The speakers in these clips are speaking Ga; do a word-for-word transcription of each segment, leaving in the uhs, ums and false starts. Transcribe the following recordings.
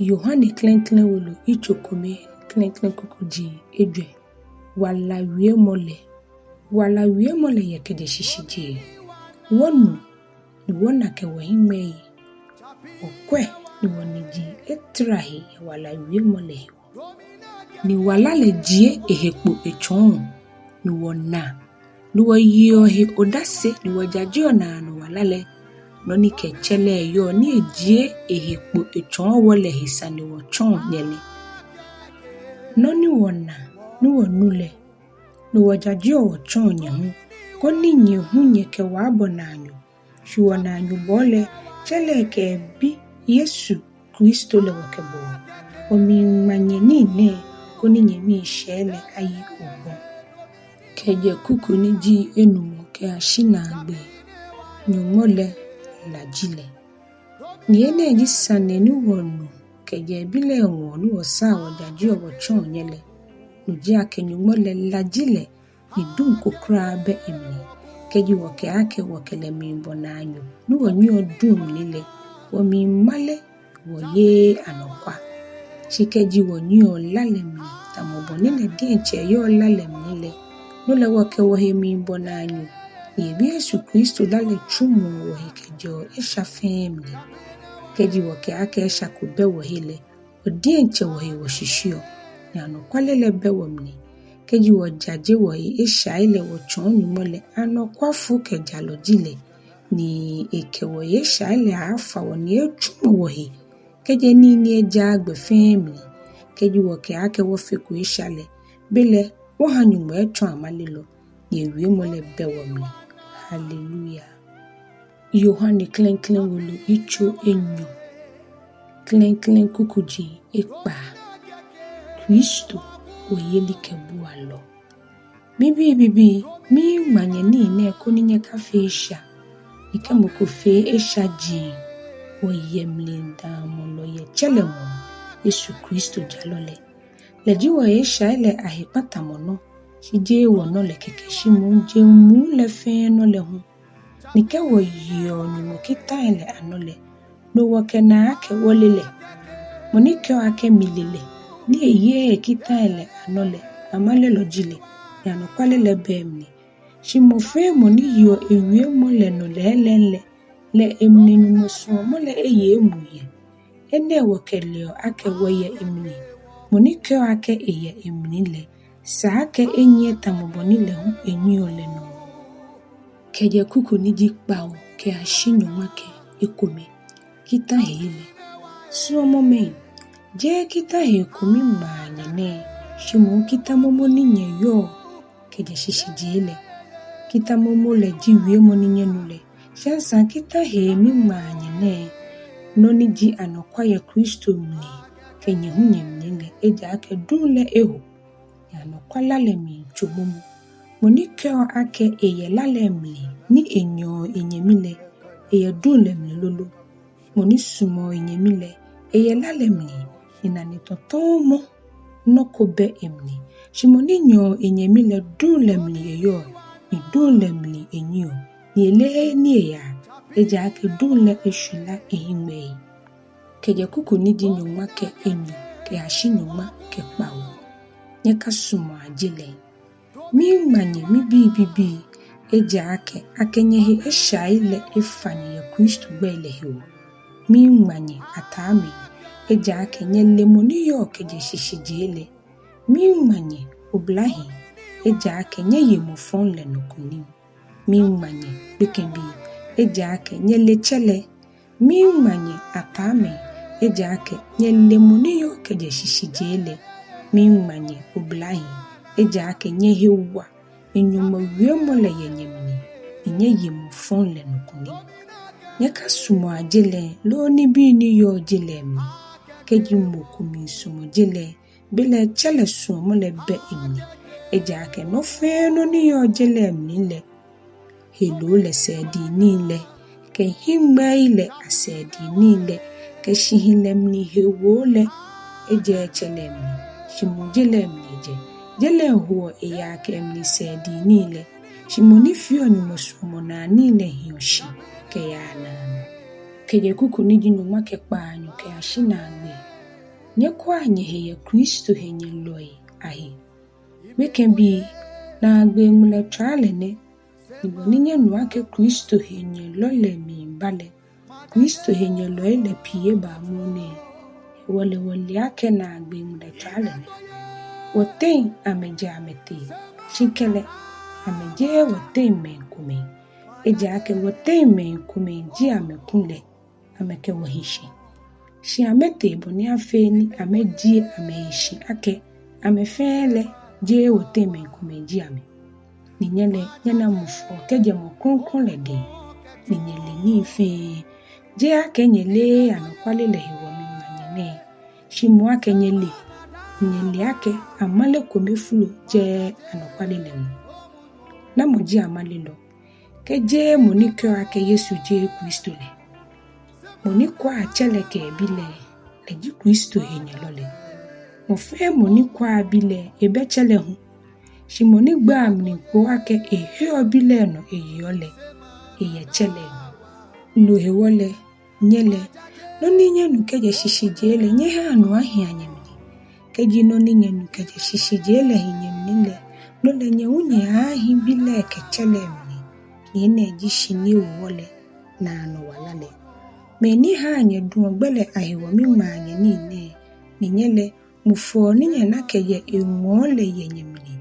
Yohane klɛŋklɛŋ wolo, yitso kome, klɛŋklɛŋ kukuji ejwɛ. Wala wiemɔ lɛ. Wala wiemɔ lɛ yɛ kɛjɛ shishijee. Wɔnu ni wɔna kɛ wɔhiŋmɛii. Wɔkwɛ ni wɔniji etara he yɛ wala wiemɔ lɛ hewɔ. Ni wala lɛ jie ehe kpo etsɔɔ, ni wɔna, ni wɔyeɔ he odase, ni wɔjajeɔ naanɔ wala lɛ. Nɔ ni kɛ Tsɛ lɛ yɔɔ ni ejie ehe kpo etsɔɔ wɔ lɛ he sane wɔtsɔɔ nyɛ lɛ. Nɔ ni wɔna ni wɔnu lɛ, ni wɔjajeɔ wɔtsɔɔ nyɛ hu, koni nyɛ hu nyɛkɛ wɔ abɔ naanyo. Shi wɔnaanyobɔɔ lɛ, Tsɛ lɛ kɛ eBi Yesu Kristo lɛ wɔkɛbɔɔ. Wɔmiiŋma nyɛ nii nɛɛ, koni nyɛmiishɛɛ lɛ ayi obɔ. Kɛjɛ kuku ni ji enumɔ kɛyashi naagbee. Nyɔŋmɔ lɛ la ji lɛ. Ni enɛ ji sane ni wɔnu kɛjɛ eBi lɛ ŋɔɔ ni wɔsaa wɔjajeɔ wɔtsɔɔ nyɛ lɛ. No ji akɛ Nyɔŋmɔ lɛ la ji lɛ, ni duŋ ko kwraa bɛ emli. Kɛji wɔkɛɛ akɛ wɔkɛ lɛ miibɔ naanyo ni wɔnyiɛɔ duŋ mli lɛ, wɔmiimale, wɔyeee anɔkwa. Shi kɛji wɔnyiɛɔ la lɛ mli, tamɔ bɔ ni lɛ diɛŋtsɛ eyɔɔ la lɛ mli lɛ, no lɛ wɔkɛ wɔhe miibɔ naanyo, ni eBi Yesu Kristo la lɛ tsumɔɔ wɔhe kɛjɛɔ esha fɛɛ mli. Kɛji wɔkɛɛ akɛ esha ko bɛ wɔhe lɛ, wɔ diɛŋtsɛ wɔhe wɔshishiuɔ, ni anɔkwale lɛ bɛ wɔmli. Kɛji wɔjaje wɔhe eshai lɛ wɔtsɔɔ Nyɔŋmɔ lɛ, anɔkwafo kɛ jalɔ ji lɛ, ni ekɛ wɔhe eshai lɛ aaafa wɔ ni eeetsumɔ wɔhe kɛjɛ nii ni ejaaa gbɛ fɛɛ mli. Kɛji wɔkɛɛ akɛ wɔfeko esha lɛ, belɛ wɔha Nyɔŋmɔ etsɔ amalelɔ, ni ewiemɔ lɛ bɛ wɔmli. Haleluya. Yohane klɛŋklɛŋ wolo, yitso enyɔ, klɛŋklɛŋ kukuji ekpaa. Kristo, wɔyelikɛbualɔ. Mibii bibii, miiŋma nyɛ nii nɛɛ koni nyɛkafee esha, ni kɛ mɔ ko fee esha jiŋŋ, wɔyɛ mlidamɔlɔ yɛ Tsɛ lɛ ŋɔɔ, Yesu Kristo jalɔ lɛ. Lɛ ji wɔhe eshai lɛ ahe kpatamɔ nɔ, shi jeee wɔnɔ lɛ kɛkɛ, shi moŋ jeŋ muu lɛ fɛɛ nɔ lɛ hu. Ni kɛ wɔyeɔ Nyɔŋmɔ kitai lɛ anɔ lɛ, no wɔkɛnaa akɛ wɔle lɛ. Mɔ ni kɛɔ akɛ mile lɛ, ni eyeee ekitai lɛ anɔ lɛ, amalelɔ ji lɛ, ni anɔkwale lɛ bɛ emli. Shi mɔ fɛɛ mɔ ni yeɔ ewiemɔ lɛ nɔ lɛɛlɛŋ lɛ, lɛ emli Nyɔŋmɔ suɔmɔ lɛ eye emuu yɛ. Enɛ wɔkɛleɔ akɛ wɔyɛ emli. Mɔ ni kɛɔ akɛ eyɛ emli lɛ, sa akɛ enyiɛ tamɔ bɔ ni lɛ hu enyiɛɔ lɛ nɔŋŋ. Kɛjɛ kuku ni ji kpawo kɛyashi nyɔŋma kɛ ekome. Kita hee lɛ. Suɔmɔmɛi, jeee kita hee ko miŋmaa nyɛ nɛɛ, shi moŋ kita momo ni nyɛyɔɔ kɛjɛ shishijee lɛ. Kita momo lɛ ji wiemɔ ni nyɛnu lɛ. Shi asaŋ kita hee miŋmaa nyɛ nɛɛ, nɔ ni ji anɔkwa yɛ Kristo mli kɛ nyɛ hu nyɛmli lɛ, ejaakɛ duŋ lɛ eho, ni anɔkwa la lɛ miitso momo. Mɔ ni kɛɔ akɛ eyɛ la lɛ mli ni enyɛɔ enyɛmi lɛ, eyɛ duŋ lɛ mli lolo. Mɔ ni sumɔɔ enyɛmi lɛ, eyɛ la lɛ mli, ni nanetɔtɔmɔ nɔ ko bɛ emli. Shi mɔ ni nyɛɔ enyɛmi lɛ, duŋ lɛ mli eyɔɔ, ni duŋ lɛ mli enyiɛɔ, ni eleee he ni eyaa, ejaakɛ duŋ lɛ eshwila ehiŋmɛii. Kɛjɛ kuku ni ji nyɔŋma kɛ enyɔ kɛyashi nyɔŋma kɛ kpawo. Nyɛkasumɔa je lɛ. Miiŋma nyɛ, mibii bibii, ejaakɛ akɛ nyɛhe eshai lɛ efa nyɛ yɛ Kristo gbɛi lɛ hewɔ. Miiŋma nyɛ, ataamɛi, ejaakɛ nyɛle mɔ ni yɔɔ kɛjɛ shishijee lɛ. Miiŋma nyɛ, oblahii, ejaakɛ nyɛye mɔ fɔŋ lɛ nɔ kunim. Miiŋma nyɛ, gbekɛbii, ejaakɛ nyɛle Tsɛ lɛ. Miiŋma nyɛ, ataamɛi, ejaakɛ nyɛle mɔ ni yɔɔ kɛjɛ shishijee lɛ. Miiŋma nyɛ, oblahii, ejaakɛ nyɛhe wa, ni Nyɔŋmɔ wiemɔ lɛ yɛ nyɛmli, ni nyɛye mɔ fɔŋ lɛ nɔ kunim. Nyɛkasumɔa je lɛ, loo nibii ni yɔɔ je lɛ mli. Kɛji mɔ ko miisumɔ je lɛ, belɛ Tsɛ lɛ suɔmɔ lɛ bɛ emli. Ejaakɛ nɔ fɛɛ nɔ ni yɔɔ je lɛ mli lɛ, heloo lɛ sɛɛdii nii lɛ, kɛ hiŋmɛii lɛ asɛɛdii nii lɛ, kɛ shihilɛ mli hewoo lɛ, ejɛɛɛ Tsɛ lɛ mli, shi moŋ je lɛ mli ejɛ. Je lɛ hoɔ eyaa kɛ emli sɛɛdii nii lɛ, shi mɔ ni feɔ Nyɔŋmɔ suɔmɔnaa nii lɛ hiɔ shi kɛyaa naanɔ. Kɛjɛ kuku ni ji nyɔŋma kɛ kpaanyɔ kɛyashi naagbee. Nyɛkwɛa nyɛhe yɛ Kristo henyɛlɔi ahe. Gbekɛbii, naagbee ŋmɛlɛtswaa lɛ nɛ, ni bɔ ni nyɛnu akɛ Kristo henyɛlɔ lɛ miiba lɛ, Kristo henyɛlɔi lɛ pii eba amrɔ nɛɛ. Hewɔ lɛ wɔle akɛ naagbee ŋmɛlɛtswaa lɛ nɛ. Wɔteŋ amɛjɛ amɛtee, shi kɛlɛ, amɛjeee wɔteŋ mɛi komɛi. Ejaakɛ wɔteŋ mɛi komɛi ji amɛ kulɛ, amɛkɛ wɔ hi shi. Shi amɛtee bɔ ni afee ni amɛjie amɛhe shi akɛ amɛ fɛɛ lɛ jeee wɔteŋ mɛi komɛi ji amɛ. Ni nyɛ lɛ, nyɛna mufɔɔ kɛjɛ Mɔ Krɔŋkrɔŋ lɛ dɛŋ, ni nyɛle nii fɛɛ. Jeee akɛ nyɛleee anɔkwale lɛ hewɔ miŋma nyɛ nɛɛ, shi moŋ akɛ nyɛle, ni nyɛle akɛ amale kome folo jɛɛɛ anɔkwale lɛ mli. Namɔ ji amalelɔ, kɛ jeee mɔ ni kɛɔ akɛ Yesu jeee Kristo lɛ? Mɔ ni kwaa Tsɛ lɛ kɛ Bi lɛ, lɛ ji Kristo henyɛlɔ lɛ. Mɔ fɛɛ mɔ ni kwaa Bi lɛ, ebɛ Tsɛ lɛ hu. Shi mɔ ni gbaa mli kpoo akɛ eheɔ Bi lɛ nɔ eyeɔ lɛ, eyɛ Tsɛ lɛ hu. No hewɔ lɛ, nyɛ lɛ, nɔ ni nyɛnu kɛjɛ shishijee lɛ, nyɛhaa no ahia nyɛmli. Kɛji nɔ ni nyɛnu kɛjɛ shishijee lɛ hi nyɛmli lɛ, no lɛ nyɛ hu nyɛaahi Bi lɛ kɛ Tsɛ lɛ mli. Ni enɛ ji shi ni ewo wɔ lɛ, naanɔ wala lɛ. Mɛi ni haa nyɛduɔ gbɛ lɛ ahewɔ miŋmaa nyɛ nii nɛɛ, ni nyɛ lɛ, mufɔɔ ni nyɛna kɛjɛ eŋɔɔ lɛ yɛ nyɛmli,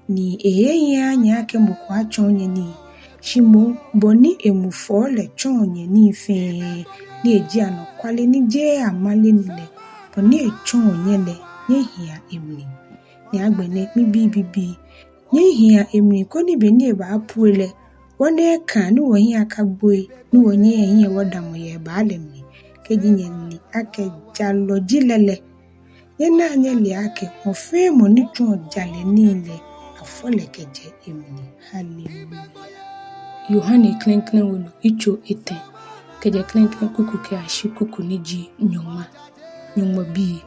ni ehe ehiaaa nyɛ akɛ mɔ ko atsɔɔ nyɛ nii, shi moŋ bɔ ni emufɔɔ lɛ tsɔɔ nyɛ nii fɛɛ, ni eji anɔkwale ni jeee amale ni lɛ, bɔ ni etsɔɔ nyɛ lɛ, nyɛhia emli. Ni agbɛnɛ, mibii bibii, nyɛhia emli koni be ni ebaapue lɛ, wɔna ekãa ni wɔhiɛ akagboi, ni wɔnyɛ hiɛ wɔdamɔ yɛ ebaa lɛ mli. Kɛji nyɛle akɛ jalɔ ji lɛ lɛ, nyɛnaa nyɛlea akɛ mɔ fɛɛ mɔ ni tsuɔ jalɛ nii lɛ, afɔ lɛ kɛjɛ emli. Haleluya. Yohane klɛŋklɛŋ wolo, yitso etɛ, kɛjɛ klɛŋklɛŋ kuku kɛyashi kuku ni ji nyɔŋma. Nyɔŋmɔ bii.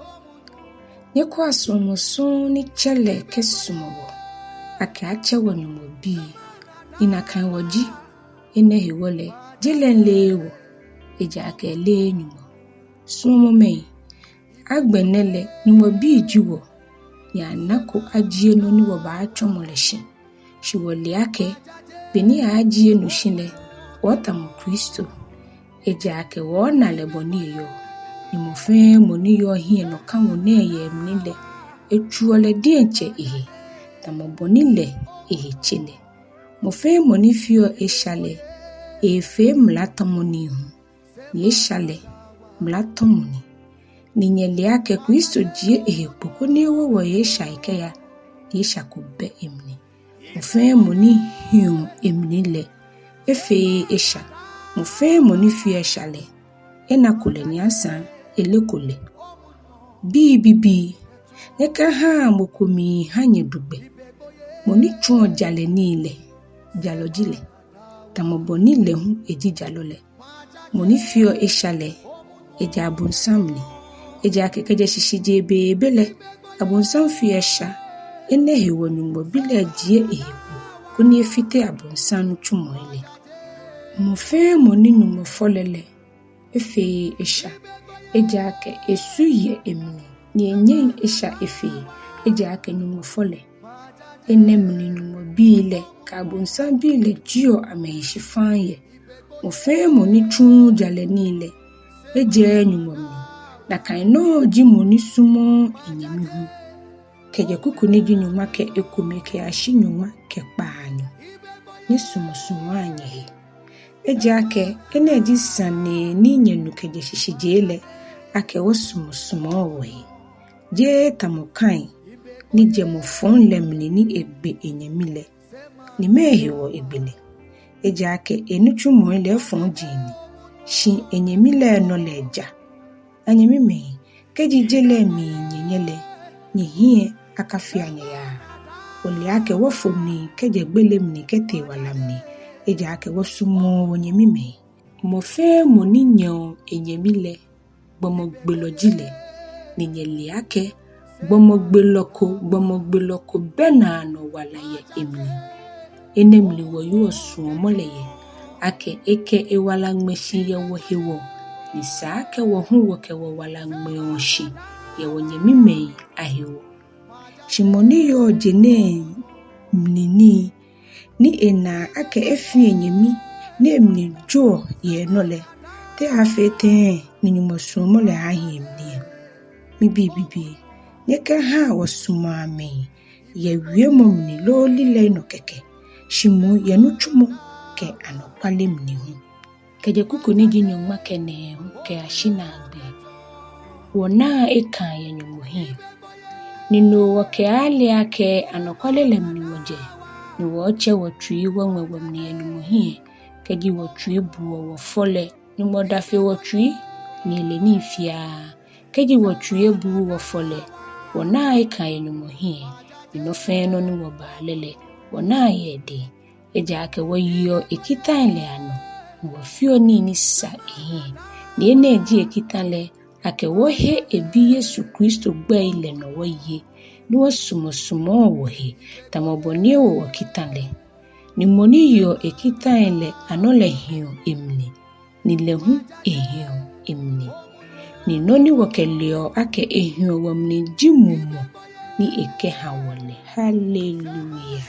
Nyɛkwɛa suɔmɔ sɔŋŋ ni Tsɛ lɛ kɛsumɔ wɔ, akɛ atsɛ wɔ Nyɔŋmɔ bii. Ni nakai wɔji, enɛ hewɔ lɛ, je lɛ leee wɔ, ejaakɛ eleee Nyɔŋmɔ. Suɔmɔmɛi, agbɛnɛ lɛ Nyɔŋmɔ bii ji wɔ, ni anako ajie nɔ ni wɔbaatsɔmɔ lɛ shi. Shi wɔle akɛ, be ni aaajie no shi lɛ, wɔɔtamɔ Kristo. Ejaakɛ wɔɔna lɛ bɔ ni eyɔɔ. Ni mɔ fɛɛ mɔ ni yɔɔ hiɛnɔkamɔ nɛɛ yɛ emli lɛ, etsuuɔ lɛ diɛŋtsɛ ehe, tamɔ bɔ ni lɛ ehe tse lɛ. Mɔ fɛɛ mɔ ni feɔ esha lɛ, eefee mlatɔmɔ nii hu. Ni esha lɛ, mlatɔmɔ ni. Ni nyɛle akɛ Kristo jie ehe kpo koni ewo wɔhe eshai kɛya, ni esha ko bɛ emli. Mɔ fɛɛ mɔ ni hiɔ emli lɛ, efeee esha. Mɔ fɛɛ mɔ ni feɔ esha lɛ, enako lɛ ni asaŋ eleko lɛ. Bii bibii, nyɛkahaa mɔ ko miiha nyɛdu gbɛ. Mɔ ni tsuɔ jalɛ nii lɛ, jalɔ ji lɛ, tamɔ bɔ ni lɛ hu eji jalɔ lɛ. Mɔ ni feɔ esha lɛ, ejɛ abonsam mli. Ejaakɛ kɛjɛ shishijee beebe lɛ, abonsam feɔ esha. Enɛ hewɔ Nyɔŋmɔ Bi lɛ jie ehe kpo, koni efite abonsam nitsumɔi lɛ. Mɔ fɛɛ mɔ ni Nyɔŋmɔ fɔ lɛ lɛ, efeee esha, ejaakɛ esu yɛ emli, ni enyɛŋ esha efee, ejaakɛ Nyɔŋmɔ fɔ lɛ. Enɛ mli Nyɔŋmɔ bii lɛ kɛ abonsam bii lɛ jieɔ amɛhe shi faŋŋ yɛ. Mɔ fɛɛ mɔ ni tsuuu jalɛ nii lɛ, ejɛɛɛ Nyɔŋmɔ mli. Nakai nɔŋŋ ji mɔ ni sumɔɔɔ enyɛmi hu. Kɛjɛ kuku ni ji nyɔŋma kɛ ekome kɛyashi nyɔŋma kɛ kpaanyɔ. Nyɛsumɔsumɔa nyɛhe. Ejaakɛ enɛ ji sane ni nyɛnu kɛjɛ shishijee lɛ, akɛ wɔsumɔsumɔɔ wɔhe. Jeee tamɔ Kain, ni jɛ mɔ fɔŋ lɛ mli ni egbe enyɛmi lɛ. Ni mɛɛ hewɔ egbe lɛ? Ejaakɛ enitsumɔi lɛ efɔŋ ji ni, shi enyɛmi lɛ nɔ lɛ ja. Anyɛmimɛi, kɛji je lɛ miinyɛ nyɛ lɛ, nyɛhiɛ akafea nyɛ yaa. Wɔle akɛ wɔfo mli kɛjɛ gbele mli kɛtee wala mli, ejaakɛ wɔsumɔɔ wɔnyɛmimɛi. Mɔ fɛɛ mɔ ni nyɛɔ enyɛmi lɛ, gbɔmɔgbelɔ ji lɛ, ni nyɛle akɛ gbɔmɔgbelɔ ko, gbɔmɔgbelɔ ko bɛ naanɔ wala yɛ emli. Enɛ mli wɔyoɔ suɔmɔ lɛ yɛ, akɛ ekɛ ewala ŋmɛ shi yɛ wɔhewɔ, ni sa akɛ wɔ hu wɔkɛ wɔwala ŋmɛɔ shi yɛ wɔnyɛmimɛi ahewɔ. Shi mɔ ni yɔɔ je nɛɛ mli nii, ni enaa akɛ efi enyɛmi, ni emli joɔ yɛ enɔ lɛ, te aaafee tɛŋŋ ni Nyɔŋmɔ suɔmɔ lɛ aaahi emli lɛ? Mibii bibii, nyɛkahaa wɔsumɔa mɛi yɛ wiemɔ mli loo lilɛi nɔ kɛkɛ, shi moŋ yɛ nitsumɔ kɛ anɔkwale mli hu. Kɛjɛ kuku ni ji nyɔŋma kɛ nɛɛhu kɛyashi naagbee. Wɔnaa ekãa yɛ Nyɔŋmɔ hiɛ. Ni no wɔkɛaale akɛ anɔkwale lɛ mli wɔjɛ, ni wɔɔtsɛ wɔtsui wɔŋmɛ wɔmli yɛ Nyɔŋmɔ hiɛ, kɛji wɔtsui buɔ wɔ fɔ lɛ, Nyɔŋmɔ da fe wɔtsui, ni ele nii fiaa. Kɛji wɔtsui ebuuu wɔ fɔ lɛ, wɔnaa ekãa yɛ Nyɔŋmɔ hiɛ, ni nɔ fɛɛ nɔ ni wɔbaa lɛ lɛ, wɔnaa yɛ edɛŋ. Ejaakɛ wɔyeɔ ekitai lɛ anɔ, ni wɔfeɔ nii ni sa ehiɛ. Ni enɛ ji ekita lɛ, akɛ wɔhe ebi Yesu Kristo gbɛi lɛ nɔ wɔye, ni wɔsumɔsumɔɔ wɔhe, tamɔ bɔ ni ewo wɔ kita lɛ. Ni mɔ ni yeɔ ekitai lɛ anɔ lɛ hiɔ emli, ni lɛ hu ehiɔ emli. Ni nɔ ni wɔkɛleɔ akɛ ehiɔ wɔmli ji Mumɔ ni ekɛha wɔ lɛ. Haleluya.